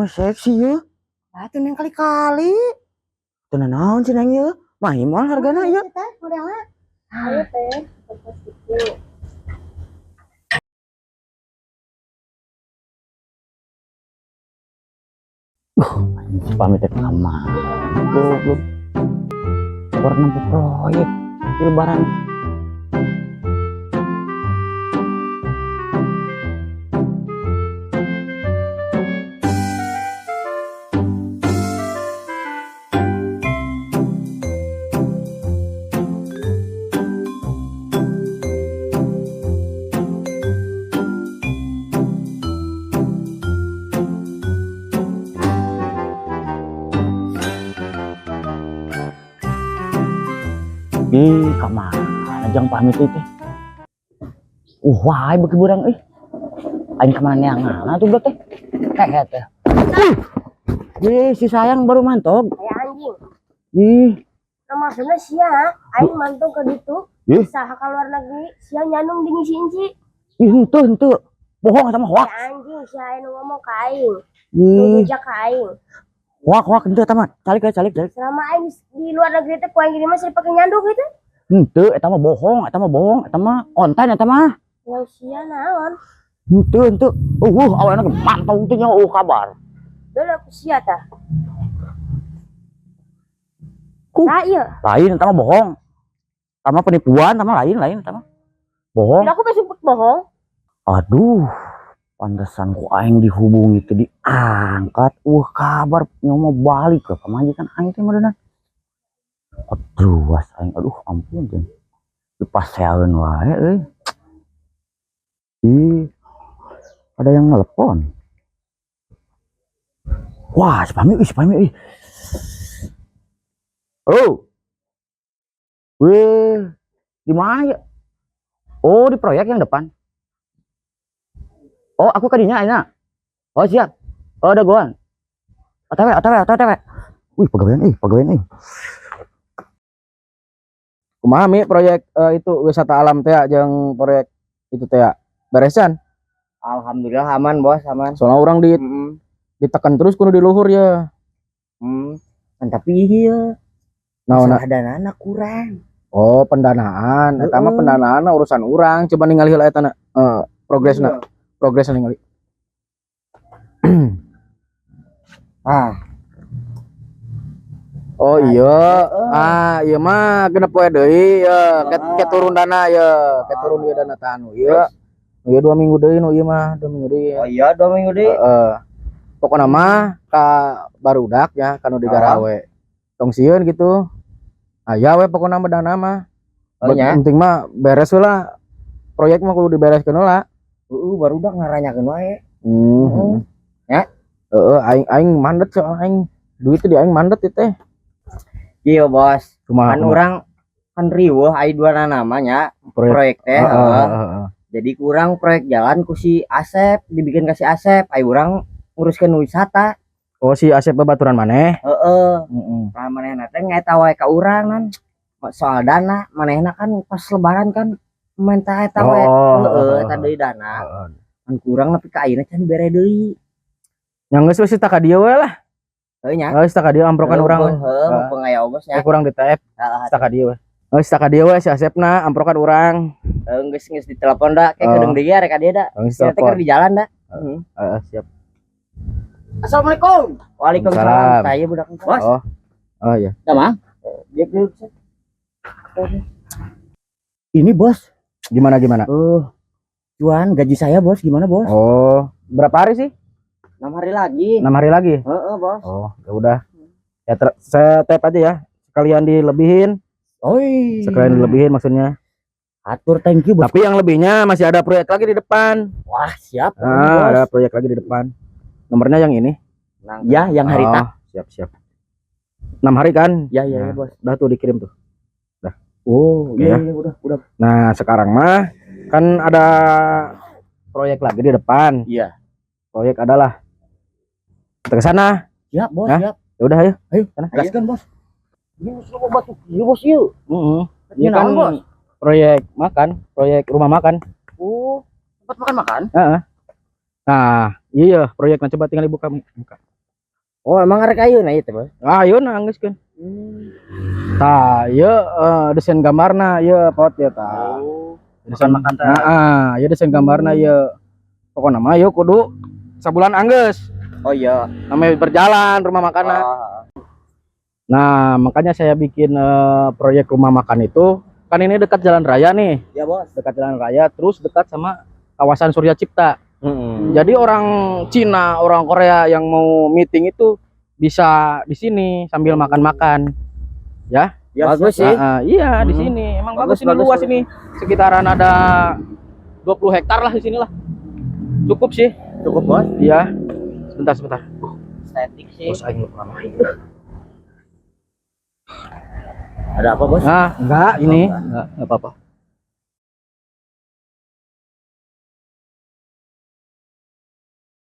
mah seksi ya. Lah tuh, Neng, kali-kali. Teu naon sih, Neng, ieu? Mah moal hargana ieu. Teh modelna. Ayo teh, terus gitu. Si pamit teh ka mana? Goblok. Keur nempo proyek di lebaran. Ih, ka mana jang pamit teh? Wah, beuki beurang euy. Aing ka mana neangan atuh budak teh? Kehet teh. Ih, si sayang baru mantog. Kayak anjing. Ih, Nah, maksudnya sia, aing mantog ke ditu. Ih. Saha ka luar negeri, sia nyandung di ngisi-ngisi. Ih, henteu henteu. Bohong sama hoax. Kayak anjing, sia anu ngomong ka aing. Ih, Nujak ka aing. Hoax hoax henteu eta mah. Calik we, calik calik. Selama aing di luar negeri teh ku aing gini mah sering pakai nyandung gitu. Henteu, eta mah bohong, eta mah bohong, eta mah konten eta mah. Yang sia naon? Henteu henteu. Awalna ge mantog teh nya kabar. Dulu aku sia tah. Ku. Nah, iya. Lain eta mah bohong. Eta mah penipuan, eta mah lain lain eta mah. Bohong. Aku besok bohong. Aduh, pantesan ku aing dihubungi teh diangkat. Kabar nyomo balik ke pamajikan aing teh meureunna. Aduh, was aing, aduh ampun teh. Dipasean wae euy. Ih, ada yang nelpon. Wah, si Pami, ih, si Pami, ih. Halo. Wih, di mana ya? Oh, di proyek yang depan. Oh, aku kadinya ayeuna. Oh, siap. Oh, ada goan. OTW, OTW, OTW. Wih, pegawaian ih, pegawaian ih. Kumaha Mi proyek itu wisata alam teh jeung proyek itu teh beresan? Alhamdulillah aman, Bos, aman. Soalnya orang di ditekan terus kudu di luhur ya. Kan tapi iya, Nah, masalah danana kurang. Oh, pendanaan. Eta mah pendanaan urusan urang. Coba ningali heula eta na. Progresna. Progresna ningali. Ah, Oh iya. Ah, iya mah genep poe deui ya. Ke turun dana ya. Ke turun ieu dana tanu ieu. Ieu 2 minggu deui nu ieu mah, 2 minggu deui. Oh iya, 2 minggu deui. Heeh. Pokona mah ka barudak ya kanu digarawe. Tong sieun gitu. Aya we pokona mah dana mah. Oh, nya. Penting mah beres heula. Proyek mah kudu dibereskeun heula. Heeh, barudak ngaranyakeun wae. Ya. Heeh, aing aing mandet soal aing. Duit di aing mandet ieu teh. Iya, Bos. Kumaha? Kan Kumaha? urang kan riweuh ai dua namanya Proyek. proyek teh. Heeh, Heeh. heeh. Jadi kurang proyek jalan ku si Asep dibikin ka si Asep, ai urang nguruskeun wisata. Oh, si Asep babaturan maneh? Heeh. Heeh. Lah manehna teh ngaeta wae ka urang kan. Soal dana, manehna kan pas lebaran kan minta eta wae. Oh, Heeh, heeh, eta deui dana. Heeh. Kan kurang nepi ka ayeuna can dibere deui. Nya geus we ka dieu we lah. Heuh nya. Geus ka dieu amprokan urang. Heeh, mumpung aya obos nya. Eh, kurang di TF, Heeh. ka dieu we. Geus ka dieu we si Asepna amprokan urang. Heeh, geus geus ditelepon da, kayak Oh. kedeung deui rek ka dieu da. Geus Sia teh keur telepon. di jalan da. Heeh, siap. Assalamualaikum. Waalaikumsalam. Waalaikumsalam. Saya budak. Bos. Oh. Oh iya. Udah, Mang. Dia dulu. Ini, Bos. Gimana gimana? Cuan gaji saya, Bos. Gimana, Bos? Oh, berapa hari sih? 6 hari lagi. 6 hari lagi. Heeh, Bos. Oh, ya udah. Ya saya tap aja ya. Sekalian dilebihin, Oi. sekalian dilebihin maksudnya. Atur, thank you, Bos. Tapi yang lebihnya masih ada proyek lagi di depan. Wah, siap. Ah, Bos. ada proyek lagi di depan. Nomornya yang ini. Ya, yang hari Oh, tak. siap, siap. 6 hari kan? Ya, ya, ya, Nah, Bos. udah tuh dikirim tuh. Oh, Oke iya, ya. iya, udah. Nah, sekarang mah kan ada proyek lagi di depan. Iya. Proyek adalah kita ke sana. Siap, Bos, Hah? siap. Ya udah ayo. Ayo, Sana. Gaskeun, Bos. Ini mesti lo batu. Iya, Bos, iya. Heeh. Ini Ini kan naon, Bos? proyek makan, proyek rumah makan. Oh, tempat makan-makan. Heeh. Nah, iya proyeknya coba tinggal dibuka, buka. Oh, emang arek ayeuna ieu teh, Bos? Ah, ayeuna anggeuskeun. Tah, ieu desain gambarna ieu pot ya tah. Oh. Desain Makan teh. Heeh, ieu desain gambarna ieu. Pokokna mah ieu kudu sabulan anggeus. Oh iya. Namanya berjalan rumah makan. Ah. Nah, makanya saya bikin proyek rumah makan itu kan ini dekat jalan raya nih, Ya, Bos. dekat jalan raya terus dekat sama kawasan Surya Cipta. Jadi orang Cina, orang Korea yang mau meeting itu bisa di sini sambil makan-makan. Ya, Bagus siap. sih. Ah, iya, di sini. Emang bagus, Bagus, ini bagus, luas bagus. ini. Sekitaran ada 20 hektar lah di sini lah. Cukup sih. Cukup, Bos. Iya. Sebentar, sebentar. Estetik sih. Bos aing lupa main. Ada apa, Bos? Nah, enggak ini. Enggak apa-apa.